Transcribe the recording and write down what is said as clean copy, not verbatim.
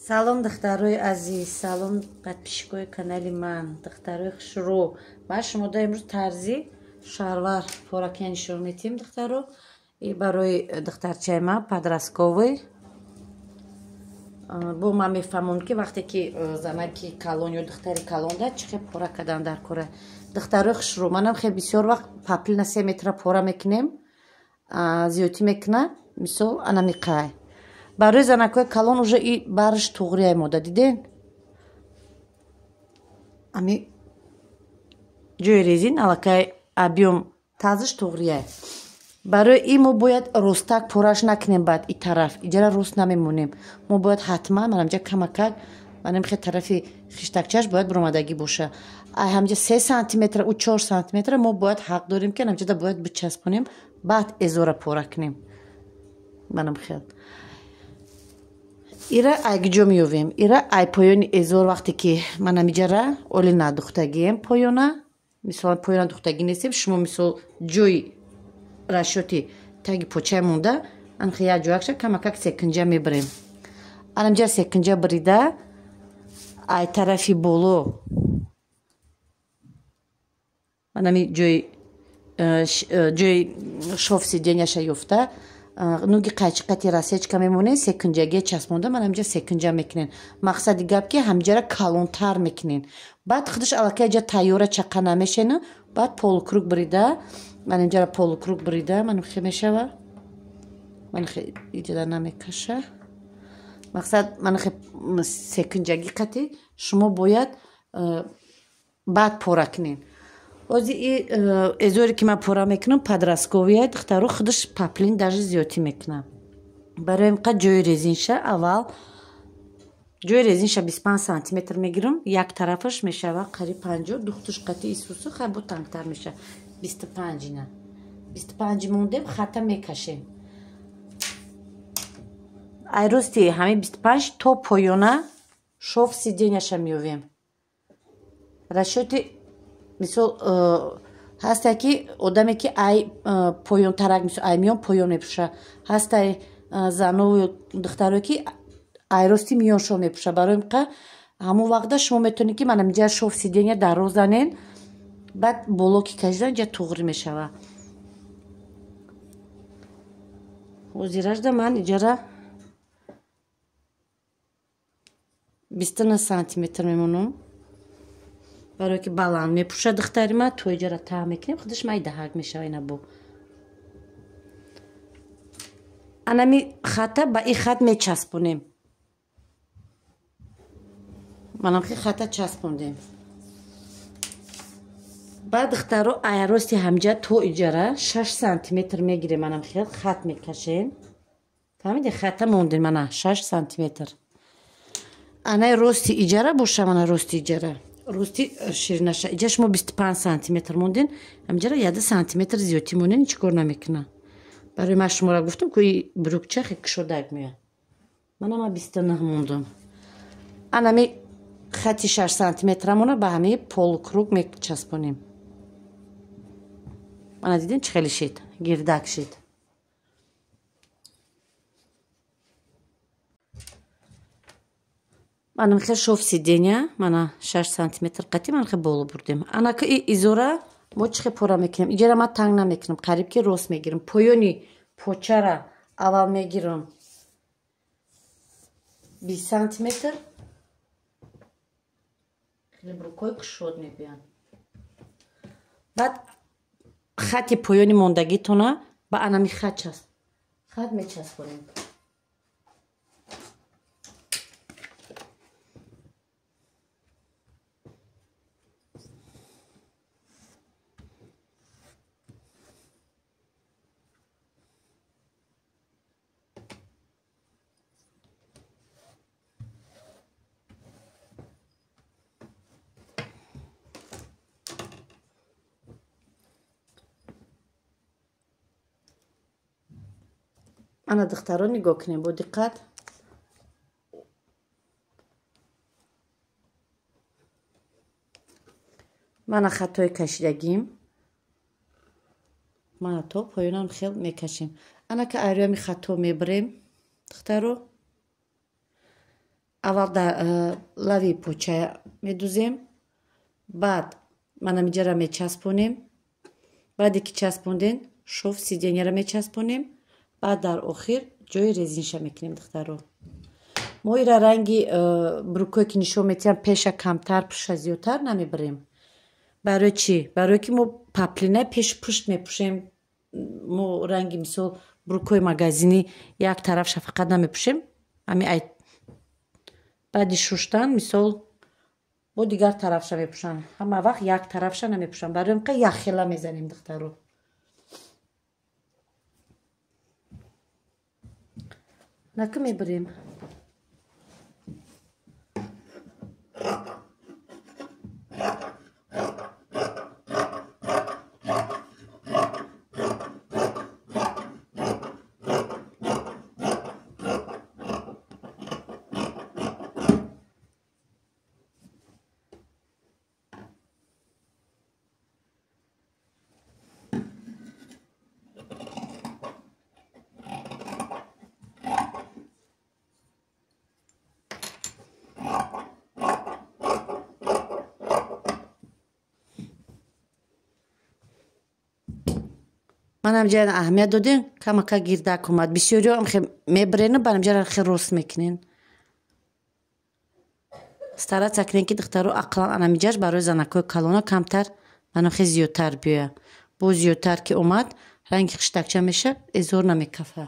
Салом, духтарои азиз, салом, подписчикои канали ман, духтарои хушрӯ. Ман шумода имрӯз тарзи шарвар поракия нишон медиҳем, духтаро. И барои духтарчаи ман подростковый. Бо ман мефаҳмам, ки вақте ки занаки калон ё духтари калон да чӣ хел пора кардан дар кора. Духтарои хушрӯ, манам хел бисёр вақт паплина 3 метра пора мекунем, зиёдтӣ мекуна, мисол анамиқай. Барои занакҳои калон уже и барш туғрияй мода, диден? Ами ҷои резин аллакай объём тазиш туғрияй. Барои ин мо бояд ростак пораш накунем, баъд и тараф иҷара рост намемонем. Мо бояд ҳатман манамҷа камакак манам хе тарафи хиштакчаш бояд буромадагӣ боша. Ай ҳамҷа 3 сантиметра ӯ 4 сантиметра мо бояд ҳақ дорем, ки анамҷада бояд бичаспонем, баъд эзора пора кунем. Манам хел. Ира ай куҷо меёвем? Ира ай поёни эзор, вақте ки манам иҷара оли надухтагием поёна, мисол поёна духтагӣ нестем, шумо мисол ҷои расчёти таги почаи монда, анхе як ҷоякша камакак секинҷа мебарем. Анамҷа секинҷа бирида, ай тарафи боло манами ҷои шов сиденияша ёфта, нуги қайчиқати рассечка мемонем, секинҷагия часпонда, ман ҳамҷа секинҷа мекунем. Мақсади гап ки ҳамҷара калонтар мекунем. Баъд худаш аллакай ҷа тайёра чақа намешена, баъд полукруг бирида, ман инҷара полукруг бирида, ман хе мешава. Ман хе иҷада намекаша. Мақсад ман хе секинҷаги қати шумо бояд баъд пора кунем. Ози и эзоре ки ман пора мекунам подростковия, духтаро, худаш паплин даже зиёдтӣ мекунам. Барои инқа ҷои резинша аввал ҷои резинша 25 сантиметр мегирам, як тарафаш мешава қариб 50, духтуш қати исусу хай бо тангтар меша. 25 ина. 25 мондем, хата мекашем. Ай рости ҳамин 25 то поёна шов сиденияша меёвем. Расчёти мисол ҳастай ки одаме ки ай поёнтарак, мисол ай миён поён мепӯша, ҳастай занову духтаро ки ай рости миён шов мепӯша. Барои инқа ҳамон вақта шумо метавонед ки манам инҷа шов сидения дароз занен, баъд боло ки кашидан инҷа туғри мешава. Ҳозиражда ман иҷара 29 сантиметр мемонам. Барои ки баланд мепӯша духтари ман, то иҷара таҳ мекунем, худаш майдаҳак мешава ина бо. Анами хата ба ин хат мечаспонем. Манам хи хата часпондем. Баъд духтаро ай рости ҳамҷа то иҷара 6 сантиметр мегирем, манам хел хат мекашем. Фаҳмиде? Хата мондем мана 6 сантиметр. Анаи рости иҷара боша, мана рости иҷара. Рости ширинаша. Иҷа шумо 25 сантиметр монден, ҳамҷара 1 сантиметр зиёдтӣ монен, ҳеҷ кор намекуна. Барои ман шуморо гуфтам, ки брюкча хе кушодак меояд. Мана ман 29 мондам. Анами хати 6 сантиметрамона ба ҳамаи полукруг мечаспонем. Мана дидем чӣ хеле шид, гирдак шид. Манам хел шов сидения, мана 6 сантиметр қати ман хел боло бурдем. Анака и изора мо чӣ хел пора мекунем? Иҷара ман танг намекунам, қариб ки рост мегирам. Поёни почара аввал мегирам 20 сантиметр. Хеле брукои кушод мебиёнд. Баъд хати поёни мондагитона ба анами хат часп. Хат мечаспонем. Ана духтаро нигоҳ кунем бо диққат. Мана хатҳои кашидагим. Мана то поёнам хел мекашем. Анака айрӯями хатҳо мебарем, духтаро. Аввал дар лави поча медузем, баъд манамиҷара мечаспонем. Баъде ки часпонден, шов сиденьяра мечаспонем, баъд дар охир ҷои резинша мекунем, духтаро. Мо ира ранги брукое ки нишон метиҳам, пеша камтар, пушта зиёдтар намебарем. Барои чӣ? Барое ки мо паплина пеш пушт мепӯшем. Мо ранги мисол брукои магазинӣ як тарафша фақат намепӯшем. Ҳами ай баъди шуштан мисол бо дигар тарафша мепӯшам. Ҳама вақт як тарафша намепӯшам. Барои ҳамқа якхела мезанем, духтаро. Нака мебарем. Манам ҷа аҳамият додем, камака гирдак омад. Бисёриҳо мебирену барамҷара хел рост мекунен. Стараться кунен, ки духтаро, ақлан анамиҷаш барои занакҳои калона камтар, манам хел зиёдтар биёя. Бо зиёдтар ки омад, ранги хиштакча меша, эзор намекафа.